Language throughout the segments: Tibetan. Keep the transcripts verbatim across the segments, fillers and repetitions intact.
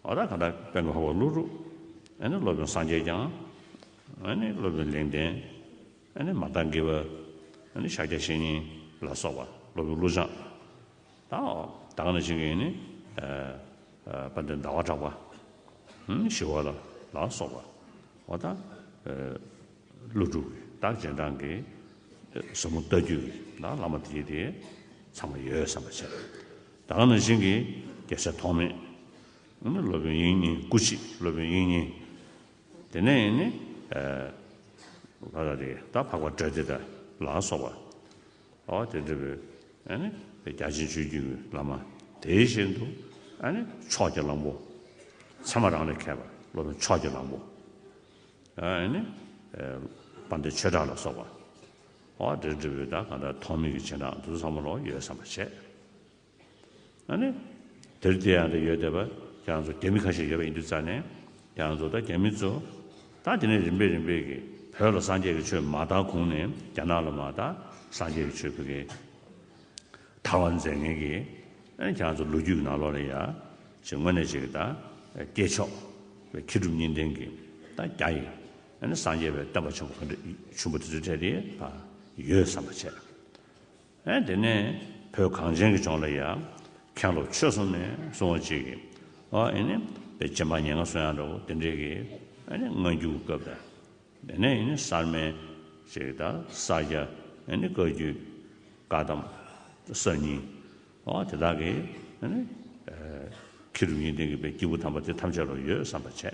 འོ་ད་གང་ལྟར་དཔལ་མགོན་འཕགས་པ་ཀླུ་སྒྲུབ། ཨ་ནི་སློབ་དཔོན་སངས་རྒྱས་བསྐྱངས། ཨ་ནི་སློབ་དཔོན་ལེགས་ལྡན། ཨ་ནི་མར་དང་དགེ་བ། ཨ་ནི་ཤཱཀྱ་བཤེས་གཉེན་ལ་སོགས་པ་སློབ་དཔོན་ཀླུ་བྱང་། ད་ད་ག་ནང་བཞིན་གྱི་ནི་ཨ་ཨ་དཔལ་ལྡན་ཟླ་བ་གྲགས་པ། ཨ་ནི་ཞི་བ་ལྷ་ལ་སོགས་པ། འོ་ད་ཨ་ཀླུ་སྒྲུབ་ཀྱི་ད་རྗེས་འབྲང་གི་ཟབ་མོ་ལྟ་བརྒྱུད་ཀྱི་ད་བླ་མ་དེ་དེ་ཚང་མ་ཡོད་བསམ་པ་བྱས། ད་ག་ནང་བཞིན་གྱི་རྒྱལ་སྲས་ཐོགས་མེད། ཨ་ནི་སློབ་དཔོན་དབྱིག་གཉེན་སྐུ་མཆེད་སློབ་དཔོན་དབྱིག་གཉེན། དེ་ནས་ནི་ཨ་ག་ད་རེད་ད་འཕགས་པ་པྲ་ཏི་ཏ་ལ་སོགས་པ། འོ་དེ་འདྲ་བའི་ཨ་ནི་རྒྱ་ཆེན་ཆོས་བརྒྱུད་ཀྱི་བླ་མ། དེ་བཞིན་དུ་ཨ་ནི་ཕྱོགས་ཀྱི་གླང་པོ། ཚད་མ་རང་ལས་མཁས་པ་སློབ་དཔོན་ཕྱོགས་ཀྱི་གླང་པོ། ཨ་ནི་དཔལ་ལྡན་ཆོས་གྲགས་ལ་སོགས་པ། འོ་དེ་འདྲ་བའི་ད་གང་ལྟར་ཐོགས་མེད་ཀྱི་རྗེས་འབྲང་དེ་ཚོ་ཚང་མ་ལོག་ཡོད་བསམ་པ་བྱས། ཨ་ནི། དེར་དེ་ཡང་དེ་ཡོད་བསྡད་པ་ཁྱེད་རང་ཚོ་རྒྱ་མི་ཁ་ཤས་ཡོད་པ་ཡིན་དུས་ཙང་ནས་ཁྱེད་རང་ཚོ་ད་རྒྱ་མི་ཚོ་ད་དེ་ནས་རིམ་པས་རིམ་པས་ཀྱི་བོད་ལ་སངས་རྒྱས་ཀྱི་ཆོས་མར་དར་གོང་ནས་རྒྱ་ནག་ལ་མར་ད་སངས་རྒྱས་ཀྱི་ཆོས་ཕ་གིར་དར་བར་མཛད་མཁན་གྱི་ཨ་ནི་ཁྱེད་རང་ཚོ་ལོ་རྒྱུས་ཀྱི་ནང་ལོགས་ལ་ཡ་ཅིག་དངོས་གནས་ཅིག་གི་ད་སྐྱེས་མཆོག་མཁས་གྲུབ་གཉིས་ལྡན་གྱི་ད་རྒྱ་ཡི་ཨ་ནི་སངས་རྒྱས་པའི་བསྟན་པ་ཆེན་པོ་ག་འདྲ་བྱུང་པ་དེ་ཚོའི་གྲས་དེ་ཡོད་བསམ་པ་བྱས། ཨེ་དེ་ནས་བོད་གངས་ཅན་གྱི་ལྗོངས་ལ་ཡང་མཁན་སློབ་ཆོས་གསུམ་ནས་གསུང་བ་གཅིག་གིས་ཨོ་ཨེ་ནི་པའི་རྗེ་འབངས་ཉེར་ལྔ་གསུང་ཡག་འདྲ་བོ་དེ་འདྲས་ཀྱི་ཨེ་ནི་སྔ་འགྱུར་སྐབས་དང་། དེ་ནས་ཨེ་ནི་གསར་མའི་ཞིག་དང་ས་སྐྱ་ཨེ་ནི་བཀའ་བརྒྱུད་བཀའ་གདམས་གསར་རྙིང་ཨོ་དེ་དག་གི་ཨེ་ནི་མཁས་གྲུབ་གཉིས་ལྡན་གྱི་པའི་སྐྱེས་བུ་དམ་པ་དེ་ཐམས་ཅད་ལ་ཡོད་བསམ་པ་བྱས།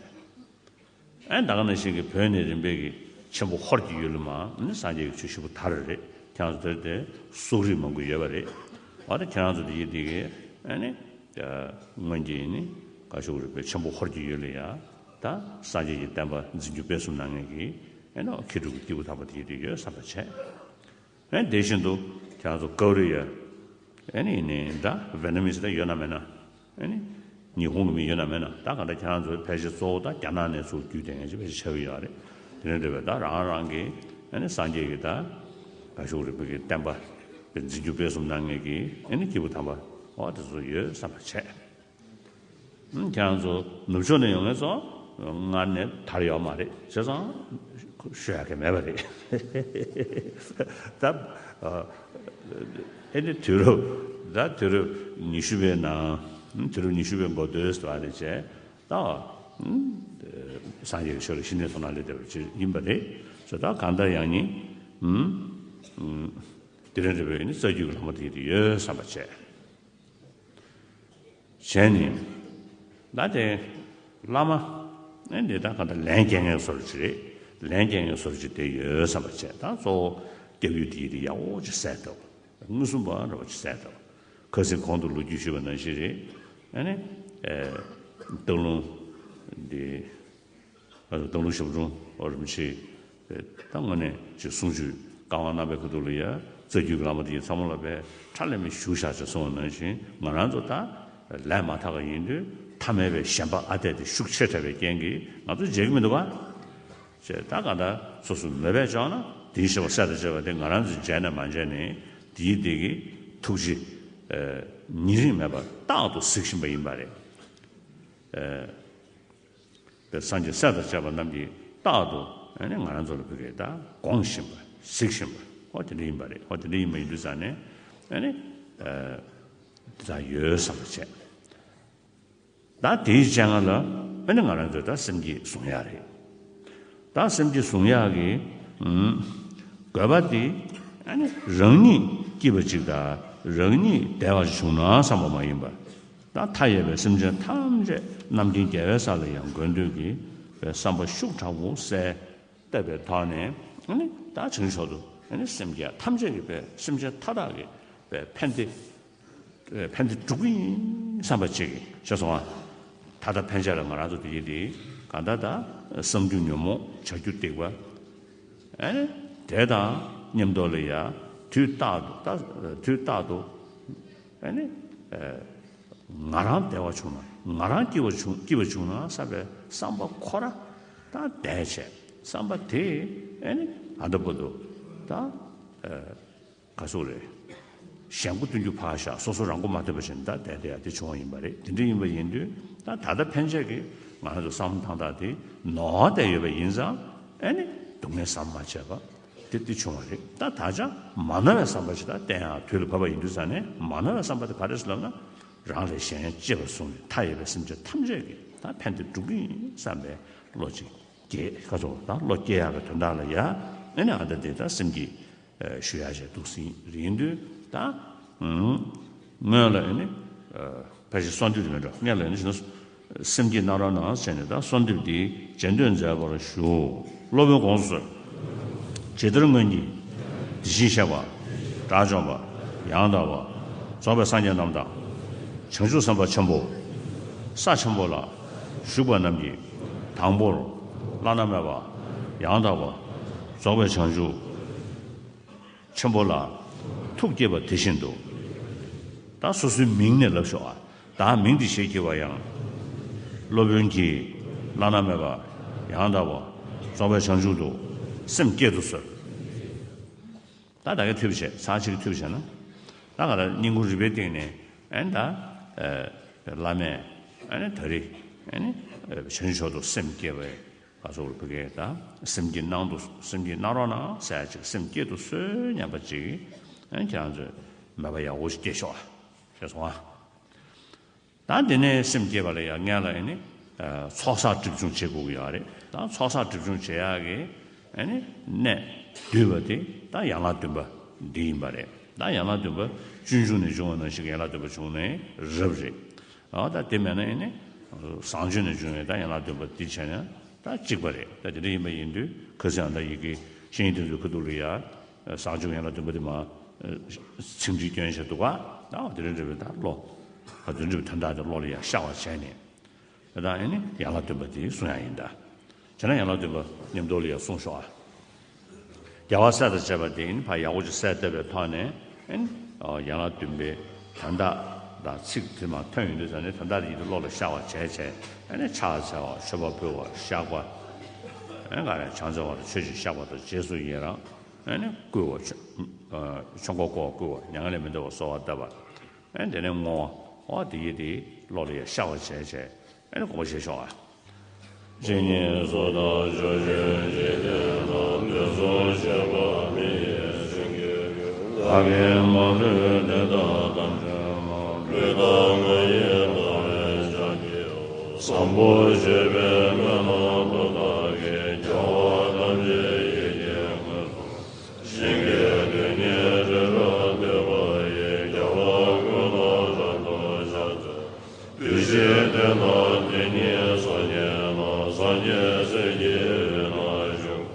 ཨེ་ད་ག་ནང་བཞིན་གྱི་བོད་ནས་རིམ་པས་ཀྱི་ཆེན་པོ་ཧོར་གྱི་ཡུལ་ལ་མ་ནི་སངས་རྒྱས་ཀྱི་ཆོས་ཞིབ་པོ་དར་རེད། ཁྱེད་རང་ཚོ་དེར་དེ་སོག་རིགས་མང་པོ་ཡོད་པ་རེད། འོ་ད་ཁྱེད་རང་ཚོ་དེ་ཡི་དེ་གའི་ཨེ་ནི་སྔོན་གྱི་ནི་ག་ཤོག་རིག་པའི་ཆེན་པོ་ཧོར་གྱི་ཡུལ་ལ་ཡ་ད་སངས་རྒྱས་ཀྱི་བསྟན་པ་འཛིན་སྐྱོང་སྤེལ་གསུམ་གནང་མཁན་གྱི་ཨེ་ནི་མཁས་གྲུབ་ཀྱི་སྐྱེས་བུ་དམ་པ་དེ་ཡི་དེ་ཡོད་བསམ་པ་བྱས། ཨེ་དེ་བཞིན་དུ་ཁྱེད་རང་ཚོ་ཀའུ་རི་ཡ་ཨེ་ནི་ནི་ད་ཝེ་ནམ་མི་སི་ད་ཡོད་ན་མེད་ན་ཨེ་ནི་ཉི་ཧོང་གི་མི་ཡོད་ན་མེད་ན་ད་ག་འདྲ་ཁྱེད་རང་ཚོའི་ཕལ་ཆེར་གཙོ་བོ་ད་རྒྱ་ནག་ནས་ཚུར་བརྒྱུད་དེ་ངས་ཅི་ཕལ་ཆེར་ཆགས་ཀྱི་ཡོད་རེད། དེ་ནས་འདྲ་བའི་ད་རང་རང་གི་ཨེ་ནི་སངས་རྒྱས་ཀྱི་ད་ག་ཤོག་རིག་པའི་གི་བསྟན་པ་འཛིན་སྐྱོང་སྤེལ་གསུམ་གནང་མཁན་གྱི་ཨེ་ནི་སྐྱེས་བུ་དམ་པ་འོ་དེ་ཚོ་ཡོད་བསམ་པ་བྱས། ཁྱེད་རང་ཚོ་ནུབ་ཕྱོགས་ནས་ཡོང་མཁན་ཚོ་སྔར་ནས་དར་ཡོད་མ་རེད་བྱས་ཙང་ཤོད་ཡག་གི་མེད་པ་རེད། ད་ཨེ་ནི་དུས་རབས་ད་དུས་རབས་ཉི་ཤུ་པའི་ནང་དུས་རབས་ཉི་ཤུ་པའི་འགོ་སྟོད་ཟེར་བ་ནས་བྱས་ད་སངས་རྒྱས་ཀྱི་ཆོས་ལ་ཤི་ནས་སོང་ན་ལས་འདས་པ་ཅིག་ཡིན་པ་རེད། བྱས་ད་གང་ལྟར་ཡང་ནི་དེ་རིང་འདྲ་བའི་ནི་རྩ་རྒྱུད་ཀྱི་ལྷག་མ་དེ་ཡོད་བསམ་པ་བྱས། བྱས་ནས། ད་དེ། བླ་མ། ཨེ་འདི་ད་ག་ད་ལན་སྐྱེལ་མཁན་བཟོ་འདྲ་ཅིག་རེད། ལན་སྐྱེལ་མཁན་བཟོ་འདྲ་ཅིག་དེ་ཡོད་བསམ་པ་བྱས་ད་གཙོ་བོ་སྐྱབས་ཡུལ་དེ་ཡི་དེ་ཡག་པོ་ཅིག་གསལ་ཐུབ། མངོན་སུམ་པ་འདྲ་བོ་ཅིག་གསལ་ཐུབ། ཁ་སང་གོང་དུ་ལོ་རྒྱུས་ཞུས་པ་ནང་བཞིན་རེད། ཨ་ནི། ཨེ། སྟག་ལུང་། འདི། སྟག་ལུང་ཞབས་དྲུང་རིན་པོ་ཆེ་ད་དངོས་གནས་ཅིག་གསུང་ཆོས་བཀའ་དབང་གནང་བའི་ཁ་ཐུག་ལ་ཡ་རྩ་རྒྱུད་ཀྱི་བླ་མ་དེ་ཚང་མ་ལ་བས་ཁྲ་ལས་མི་བཞུགས་བཞག་ཅེས་གསུངས་པ་ནང་བཞིན་ང་རང་ཚོ་ད་ལས་མ་དག་པ་ཡིན་དུས་ཐ་མལ་པའི་ཞེན་པ་ཨ་འཐས་དེ་ཤུགས་ཆེ་དྲགས་པའི་རྐྱེན་གྱིས་ང་ཚོ་མཇལ་གྱི་མི་འདུག་ག་ཅེས་ད་ག་ད་སོ་སོ་མོས་པས་བཅག་ན་དེའི་ཞེན་པ་སད་དང་བཅས་པ་དེ་ང་རང་ཚོས་མཇལ་ནས་མ་མཇལ་ནས་དེའི་དེ་གི་ཐུགས་རྗེ་ཉེ་རིང་མེད་པར་རྟག་ཏུ་གཟིགས་བཞིན་པ་ཡིན་པ་རེད། པའི་སངས་རྒྱས་སྲས་དང་བཅས་པ་རྣམས་ཀྱིས་རྟག་ཏུ་ཨ་ནི་ང་རང་ཚོ་ལ་ཕ་གིར་ད་དགོངས་བཞིན་པ་གཟིགས་བཞིན་པ་ཨོ་དེ་འདྲ་ཡིན་པ་རེད། ཨོ་དེ་འདྲ་ཡིན་པ་ཡིན་དུས་ཙང་ནས་ཨ་ནི་དེ་དག་ཡོད་བསམ་པ་བྱས། ད་དེའི་སྤྱན་སྔ་ལ་ཨ་ནི་ང་རང་ཚོས་ད་སེམས་བསྐྱེད་བཟུང་ཡག་རེད། ད་སེམས་བསྐྱེད་བཟུང་ཡག་གི་དགོས་པ་དེ་ཨ་ནི་རང་ཉིད་སྐྱིད་པ་ཅིག་དང་རང་ཉིད་བདེ་བ་ཞིག་བྱུང་ན་བསམ་པ་མ་ཡིན་པར། ད་མཐའ་ཡས་པའི་སེམས་ཅན་ཐམས་ཅད་རྣམ་མཁྱེན་རྒྱལ་བའི་ས་ལ་ཡང་འགོད་འདོད་ཀྱི་བསམ་པ་ཤུགས་དྲག་པོ་གསལ་བཏབ་པའི་ཐོག་ནས་ཨ་ནི་ད་བྱང་ཆུབ་ཏུ་ཨ་ནི་སེམས་བསྐྱེད་ཐམས་ཅད་ཀྱི་བས་སེམས་ཅན་མཐའ་དག་གི་བས་ཕན་བདེ་ཕན་བདེ་སྒྲུབ་ཀྱི་ཡིན་བསམ་པ་ཅིག་གིས་བྱས་སོང་ང་། ད་ལྟ་ཕན་ཆད་ལ་ང་རང་ཚོ་དེ་ཡི་དེ་ག་ད་ད་བསམ་རྒྱུ་ཉོན་མོངས་བྱ་རྒྱུ་སྡིག་པ་ཨ་ནི་དེ་དང་མཉམ་དུ་ལ་ཡ་དུས་རྟག་ཏུ་ད་དུས་རྟག་ཏུ་ཨ་ནི། ང་རང་བདེ་བ་བྱུང་ན་ང་རང་སྐྱིད་པ་བྱུང་སྐྱིད་པ་བྱུང་ན་བསམ་པའི་བསམ་པ་ཁོ་ར་ད་བདེ་བྱས་བསམ་པ་དེ་ཨེ་ནི་ད་ལྟ་བར་དུ་ད་ག་ཟེར་རེད། གཞན་མགོ་སྟོན་རྒྱུ་ཕར་བཞག་སོ་སོ་རང་མགོ་མ་ཐོན་པ་བྱས་ནས་ད་བདེ་བདེ་ཡ་དེ་བྱུང་བ་ཡིན་པ་རེད། དེ་འདྲ་ཡིན་པ་ཡིན་དུས་ ད་ད་ལྟ་ཕན་ཆད་ཀྱི་ང་རང་ཚོ་བསམ་བློ་བཏང་སྟངས་དེ་ནོར་བ་བསྡད་ཡོད་པ་ཡིན་ཙང་ཨ་ནི་སྡུག་བསྔལ་བསམ་མ་བྱས་པ་དེ་དེ་བྱུང་བ་རེད། ད་ད་ཆ་མ་ནོར་བའི་བསམ་པ་ཞིག་ད་བསྟེན་ཡག་དུས་ལ་བབ་པ་ཡིན་དུས་ཙང་ནས་མ་ནོར་བའི་བསམ་པ་དེ་ག་རེ་ཟེར་ལབ་ན། རང་ལས་གཞན་གཅེས་པར་བཟུང་ནས་མཐའ་ཡས་པའི་སེམས་ཅན་ཐམས་ཅད་ཀྱི་ད་ཕན་བདེ་སྒྲུབ་ཀྱི་ཡིན་བསམ་པའི་བློ་ཅིག་སྐྱེས། ཁ་ཚོ་ད་བློ་སྐྱེ་ཡག་གི་དོན་དག་ལ་ཡ་ཨ་ནི་ཨ་ད་དེ་ད་སེམས་ཀྱི་ཞུ་ཡག་བྱས་འདུག་ཟིན་རེད། ཡིན་དུས་ད་སྔོན་ལ་ཨ་ནི་ཕལ་ཆེར་གསོལ་འདེབས་དེ་མེད་འགྲོ། སྔོན་ལ་ཨ་ནི་ཞེ་ན། སེམས་བསྐྱེད་གནང་རོགས་གནང་ཟེར་ནས་ད་གསོལ་འདེབས་འདི་རྗེས་ཟློས་མཛད་པར་ཞུ། སློབ་དཔོན་དགོངས་སུ་གསོལ། ཇི་ལྟར་སྔོན་གྱི་དེ་བཞིན་གཤེགས་པ། དགྲ་བཅོམ་པ། ཡང་དག་པ། རྫོགས་པའི་སངས་རྒྱས་རྣམས་དང་། བྱང་ཆུབ་སེམས་དཔའ་ཆེན་པོ། ས་ཆེན་པོ་ལ་བཞུགས་པ་རྣམས་ཀྱིས། དང་པོར་བླ་ན་མེད་པ། ཡང་དག་པ། རྫོགས་པའི་བྱང་ཆུབ། ཆེན་པོ་ལ་ཐུགས་བསྐྱེད་པ་དེ་བཞིན་དུ། ད་སོ་སོའི་མིང་ནས་ལབ་ཤོག་ཨ། བདག་མིང་འདི་ཞེས་བགྱི་བ་ཡང་། སློབ་དཔོན་གྱིས་བླ་ན་མེད་པ། ཡང་དག་པ། རྫོགས་པའི་བྱང་ཆུབ་ཏུ་སེམས་བསྐྱེད་དུ་གསོལ། ད་ད་གིན་ཐུབ་བྱས་ཚར་གཅིག་ཐུབ་བྱས་ན། ད་ག་ལ་སྙིང་ཁུང་རུས་པའི་གཏིང་ནས་ཨན་ད། བླ་མས་ཨ་ནི་ད་རེས་ཨ་ནི་བྱང་ཆུབ་མཆོག་ཏུ་སེམས་བསྐྱེད་པའི། ང་ཚོ་བོད་སྐད་དང་སེམས་བསྐྱེད་གནང་དུ་སེམས་བསྐྱེད་གནང་རོགས་གནང་ཟེར་ཅིག་སེམས་བསྐྱེད་དུ་གསོལ་སྙམ་པ་ཅིག་ཁྱེད་རང་ཚོས་མོས་པ་ཡག་པོ་ཞིག་སྐྱེ་ཤོག་ཞེས་གསུངས་པ། ད་འདི་ནས་སེམས་བསྐྱེད་པ་ལ་ཡང་སྔོན་ལ་ཨ་ནི་ཚོགས་བསགས་སྒྲིབ་སྦྱོང་བྱེད་དགོས་ཀྱི་ཡོད་རེད། ད་ཚོགས་བསགས་སྒྲིབ་སྦྱོང་བྱེད་ཡག་གི་ཨ་ནི་གནད་བསྡུས་པ་དེ་ད་ཡན་ལག་བདུན་པ་འདི་ཡིན་པ་རེད། ད་ཡན་ལག་བདུན་པ་སྤྱོད་འཇུག་ནས་འབྱུང་བ་ནང་བཞིན་ཡན་ལག་བདུན་པ་འབྱུང་ནས་རབ་རེད། ཨ་ད་དེ་མེད་ན་ཨ་ནི་བཟང་སྤྱོད་ནས་བྱུང་བའི་ད་ཡན་ལག་བདུན་པ་འདི་བྱས་ན་ད་གཅིག་པ་རེད། ད་དེ་འདྲ་ཡིན་པ་ཡིན་དུས་ཁ་སང་ད་ཡི་གེ་ཤེས་ཡོན་དེ་ཚོའི་ཁ་ཐུག་ལ་ཡ་བཟང་སྤྱོད་ཡན་ལག་བདུན་པ་དེ་མ་ཚིག་འབྲུ་སྐྱོན་བྱས་འདུག་ག་ད་དེ་འདྲ་འདྲ་བའི་ད་བློ་ག་དེ་འདྲ་བའི་དོན་དག་དེ་བློ་ལ་ཡ་ཤར་བ་བྱས་ནས་ད་ཨ་ནི་ཡན་ལག་བདུན་པ་དེ་གསུང་ཡ་ཡིན་ད། བྱས་ན་ཡན་ལག་བདུན་པ་མཉམ་དུ་ལ་ཡ་གསུང་ཤོག་ཨ། རྒྱལ་བ་སྲས་དང་བཅས་པ་དེ་ནི་ཕར་ཡག་པོ་ཅིག་གསལ་བཏབ་པའི་ཐོག་ནས་ཨ་ནི་ཡན་ལག་བདུན་པའི་དོན་དག་དང་ཚིག་དེ་མར་ཐོན་ཡོང་དུས་ཙང་ནས་དོན་དག་དེ་ཡིད་དུ་བློ་ལ་ཤར་བ་བྱས་བྱས་ཨ་ནི་ཕྱག་འཚལ་བ་མཆོད་པ་ཕུལ་བ་བཤགས་པ་ཨ་ནི་ག་རེ་བྱང་ཆུབ་བར་དུ་མཆོད་ཅིང་བཤགས་པ་དང་རྗེས་སུ་ཡི་རང་ཨ་ནི་བསྐུལ་བ་ཆོ་ཨ་ཆོས་འཁོར་བསྐོར་བ་བསྐུལ་བ་མྱ་ངན་ལས་མི་འདའ་བར་གསོལ་བ་བཏབ་པ། ཨེ་དེ་ནས་བསྔོ་བ། འོ་དེ་ཡི་དེ་བློ་ལ་ཡང་ཤར་བ་བྱས་བྱས་ཨེ་དགོངས་པ་བཞེས་ཤོག་ཨ། ཇི་སྙེད་སུ་དག་ཕྱོགས་བཅུའི་འཇིག་རྟེན་ན། དུས་གསུམ་གཤེགས་པ་མི་ཡི་བྱིན་གྱིས་བརླབས། བདག་གིས་མ་ལུས་འདི་དག་ཐམས་ཅད་ལ། ལུས་དང་ངག་ཡིད་དང་བས་ཕྱག་བགྱིའོ། བཟང་པོ་སྤྱོད་པའི་སྨོན་ལམ་མཐུ་དག་གིས། རྒྱལ་བ་ཐམས་ཅད་ཡིད་ཀྱིས་མངོན་སུམ། ཞིང་གི་རྡུལ་སྙེད་རི་རབ་བརྡོལ་བ་ཡི། རྒྱལ་བ་ཀུན་ལ་རབ་ཏུ་ཕྱག་འཚལ། བདུད་བཞིའི་གདོན་དང་དེ་ཉིད་སོགས་ཉེ་ལ། སངས་རྒྱས་སྲས་ཀྱི་དབུས་ན་བཞུགས།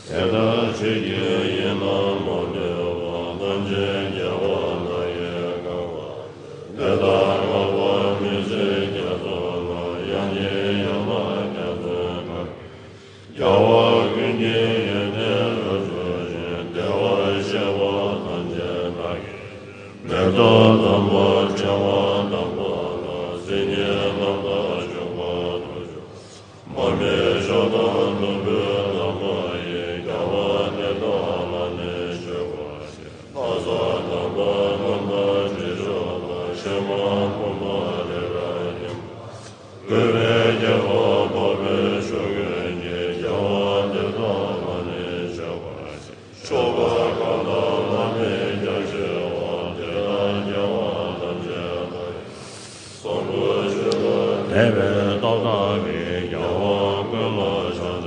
དེ་ལྟར་ཆོས་ཀྱི་དབྱིངས་རྣམས་མ་ལུས་པ། ཐམས་ཅད་རྒྱལ་བ་དག་གིས་བཀང་བ། དེ་དག་བསྔགས་པ་མི་ཟད་རྒྱ་མཚོ་ལས། དབྱངས་ཀྱི་ཡན་ལག་རྒྱ་མཚོའི་ཁ། རྒྱལ་བ་ཀུན་གྱི་ཡོན་ཏན་རབ་རྫོགས་ཤིང་། བདེ་བར་གཤེགས་པ་ཐམས་ཅད་བདག་གིས། མེ་ཏོག་དམ་པ་ཕྲེང་བ་དག་པ་དང་། སིལ་སྙན་རྣམ་དག་བྱུང་བ་དང་། མར་མེ་མཆོག་དང་ནོར་བུ་དམ་པ་ཡིས། རྒྱལ་བ་དེ་དག་ལ་ནི་མཆོད་པར་བགྱི། ལྷ་ས་དམ་པ་རྣམ་དག་དྲི་མཆོག་དང་། ཕྱེ་མ་ཕུར་མ་ལེགས་པར་བརྒྱན་པ། བཀོད་པའི་རྒྱལ་པོ་འཕགས་པའི་མཆོག་ཀུན་གྱིས། རྒྱལ་བ་དེ་དག་ལ་ནི་མཆོད་པར་བགྱི། མཆོད་པ་གང་དག་བླ་མེད་རྒྱ་ཆེ་བ། དེ་དག་རྒྱལ་བ་ཐམས་ཅད་དག་གི་གསོང་དུ་གྱུར་པ། དད་པའི་སྟོབས་དག་གིས། རྒྱལ་བ་ཀུན་ལ་ཕྱག་འཚལ་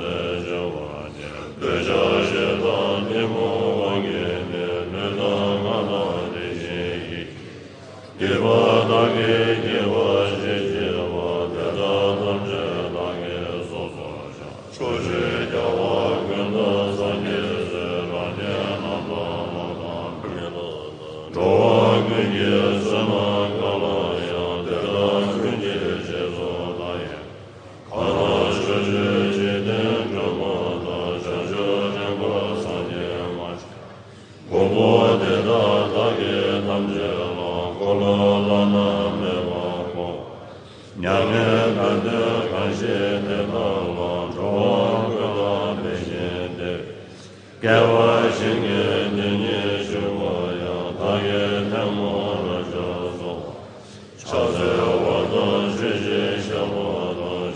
མཆོད་པར་བགྱི། འདོད་ཆགས་ཞེ་སྡང་གཏི་མུག་དབང་གིས་ནི། ལུས་དང་ངག་དང་དེ་བཞིན་ཡིད་ཀྱིས། སྡིག་པ་དག་གིས་བགེགས་པ་ཞི་བྱེད་པ། དེ་དག་ཐམས་ཅད་བདག་གིས་སོ་སོར་བཤགས། ཕྱོགས་བཅུའི་རྒྱལ་བ་ཀུན་དང་སངས་རྒྱས་སྲས། རང་གི་རྣམ་པར་སྨྲ་བ་དང་མི་སྨྲ་བ། འགྲོ་བ་ཀུན་གྱི་བསོད་ནམས་གང་ལ་ཡང་། དེ་དག་ཀུན་གྱི་རྗེས་སུ་བདག་ཡི། གང་ལ་ཕྱོགས་བཅུའི་འཇིག་རྟེན་དྲི་མ་དག། བྱང་ཆུབ་སེམས་དཔའ་སངས་རྒྱས་མ་ཆགས། མགོན་པོ་དེ་དག་བདག་གིས་ཐམས་ཅད་ལ། འཁོར་ལོ་བླ་ན་མེད་པ་བསྐོར་བ། མྱ་ངན་འདའ་སྟོན་གང་བཞེད་དེ་དག་ལ། འགྲོ་བ་ཀུན་ལ་ཕན་ཞིང་བདེ་བའི། བསྐལ་པ་བཞིན་གྱི་དེ་ཉིད་བཞུགས་པ་ཡང་། བདག་གིས་ཐལ་མོ་སྦྲ་ཆགས་སོགས་པ། ཕྱག་འཚལ་བ་དང་མཆོད་ཅིང་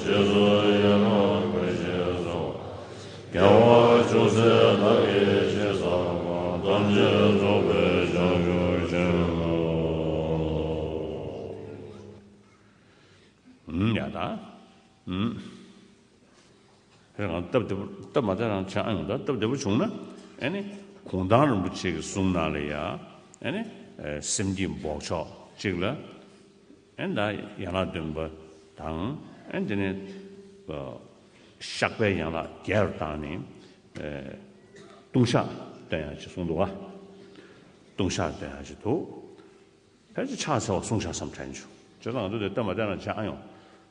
རྗེས་སུ་ཡི་རང་བའི་རྗེས་སུ། དགེ་བ་ཅུང་ཟད་བདག་གིས་ཅི་བསགས་པ། ཐམས་ཅད་རྫོགས་པའི་བྱང་ཆུབ་ཕྱིར། ཨུམ། ཡ་ད། ཨུམ། ཕེར་ང་སྟབས་བདེ་པོ་སྟབས་མ་བདེ་རང་ཆ་ཨ་ཡོང་ད་སྟབས་བདེ་པོ་བྱུང་ན་ཨ་ནི་གུང་ཐང་རིན་པོ་ཆེ་གི་གསུང་ནང་ལ་ཡ་ཨ་ནི་སེམས་བསྐྱེད་འབོགས་ཆོག་གཅིག་ལ་ཨ་ནི་ད་ཡན་ལག་བདུན་པ་དང་ཨ་ནི་དེ་ནས་བཤགས་པའི་ཡན་ལག་བརྒྱད་རུ་བཏང་ནས་ལྟུང་བཤགས་བཏོན་ཡག་ཅིག་གསུངས་འདུག་བ། ལྟུང་བཤགས་བཏོན་ཡག་ཅིག་འདུག་ཕལ་ཆེར་ཕྱག་འཚལ་བ་གསུངས་བཞག་བསམ་དྲན་བྱུང་། བྱས་ཙང་ང་ཚོ་དེ་ལྟ་མ་བལྟས་ན་ཆ་ཨ་ཡོང་།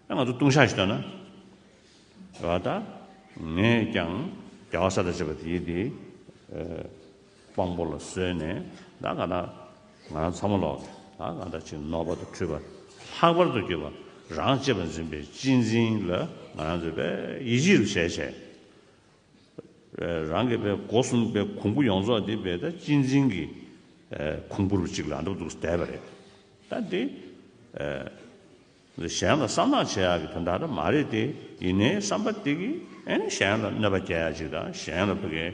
ཨ་ང་ཚོ་ལྟུང་བཤགས་ཤིག་བཏོན་ན། རེད་བ་ད། ངས་ཀྱང་རྒྱལ་བ་ས་དང་བཅས་པ་དེ་ཡི་དེ། དབང་པོ་ལ་གསོལ་ནས་ད་ག་ད། ང་རང་ཚང་མ་ལོག་ད་ག་ད་ཅིག་ནོར་བ་དང་འཁྲུལ་པ་ལྷག་པར་དུ་གྱུར་པ་རང་གཅེས་པར་འཛིན་པའི་གཅེས་འཛིན་ལ་ང་རང་ཚོས་དཔེ་ཡིད་ཆེས་རུ་བྱས་བྱས། རང་གི་པའི་སྒོ་གསུམ་པའི་གོང་བུ་ཡོངས་རྫོགས་འདི་པའི་ད་གཅེས་འཛིན་གྱི་གོང་བུ་རུ་གཅིག་ལ་འདུག་འདུག་བསྡད་པ་རེད། ད་འདི་གཞན་ལ་བསམ་གནག་བྱེད་ཡག་གི་དོན་དག་ད་མ་རེད་དེ། ཡིན་ནའི་བསམ་པ་དེ་གིས་ཨེ་ནི་གཞན་ལ་གནོད་པ་སྐྱེལ་ཡག་ཅིག་དང་གཞན་ལ་ཕ་གི་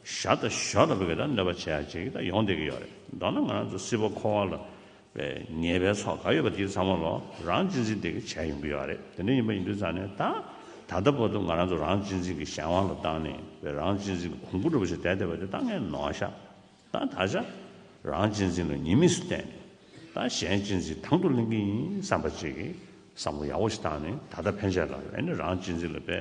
ཞར་དང་ཞོར་ལ་ཕ་གི་ད་གནོད་པ་བྱེད་ཡག་ཅིག་ད་ཡོང་བསྡད་ཀྱི་ཡོད་རེད། མདོར་ན་ང་རང་ཚོ་སྲིད་པ་འཁོར་བ་ལ། པའི་ཉེས་པའི་ཚོགས་ག་ཡོད་པ་དེ་ཚང་མ་ལོ་རང་གཅེས་འཛིན་དེ་གིས་བྱས་ཡོང་གི་ཡོད་རེད། དེ་འདྲ་ཡིན་པ་ཡིན་དུས་ཙང་ནས་ད་ད་ལྟ་བར་དུ་ང་རང་ཚོ་རང་གཅེས་འཛིན་གྱི་གཞན་དབང་ལ་བཏང་ནས་པའི་རང་གཅེས་འཛིན་གྱི་གོང་བུ་འདྲ་པོ་ཞིག་བསྡད་བསྡད་པ་དེ་ད་ངས་ནོར་ཤག་ད་ད་ཆ་རང་གཅེས་འཛིན་ལ་ཉེས་དམིགས་སུ་བལྟས་ནས་ད་གཞན་གཅེས་འཛིན་དང་དུ་ལེན་གྱི་ཡིན་བསམ་པ་ཅིག་གིས་བསམ་བློ་ཡག་པོ་ཞིག་བཏང་ནས་ད་ལྟ་ཕན་ཆད་ལ་ཨེ་ནི་རང་གཅེས་འཛིན་ལ་པའི་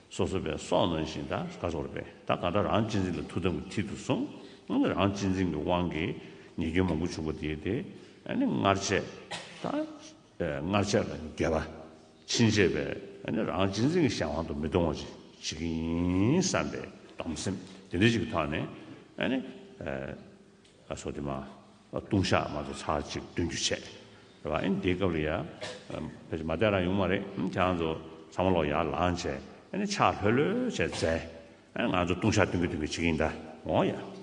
སོ་སོ་པའི་སྲོག་ནང་བཞིན་ད་དཀའ་ཚོར་པས་ད་གང་ལྟར་རང་གཅེས་འཛིན་ལ་ཐུགས་དམ་གྱི་མཐིལ་དུ་བཟུང་། རང་གཅེས་འཛིན་གྱི་དབང་གིས་ཉེས་སྐྱོན་མང་པོ་བྱུང་བ་དེ་དེ་ཨ་ནི་སྔར་ཆད་ད་སྔར་ཆད་ལ་འགྱེད་པ་ཕྱིན་ཆད་པའི་ཨ་ནི་རང་གཅེས་འཛིན་གྱི་གཞན་དབང་དུ་མི་གཏོང་བ་ཅིག་བྱེད་ཀྱི་ཡིན་བསམ་པའི་སྡོམ་སེམས་དེ་འདྲ་ཅིག་གི་ཐོག་ནས་ཨ་ནི། ཨ་སོ་དེ་མ། ལྟུང་བཤགས་མ་གཏོགས་ཚར་གཅིག་འདོན་རྒྱུ་བྱས། རེད་བ། ཨ་ནི་དེའི་སྐབས་ལ་ཡ། ཕལ་ཆེར་མ་བསྡད་རང་ཡོང་མ་རེད། ཨ་ནི་ཁྱེད་རང་ཚོ་ཚང་མ་ལོག་ཡར་ལངས་བྱས། ཨ་ནི་ཕྱག་ལྷོད་ལྷོད་བྱས་མཛད། ཨ་ནི་ང་ཚོ་ལྟུང་བཤགས་འདོན་གྱི་འདོན་གྱི་བྱེད་ཀྱི་ཡིན་ད། འོ་ཡ།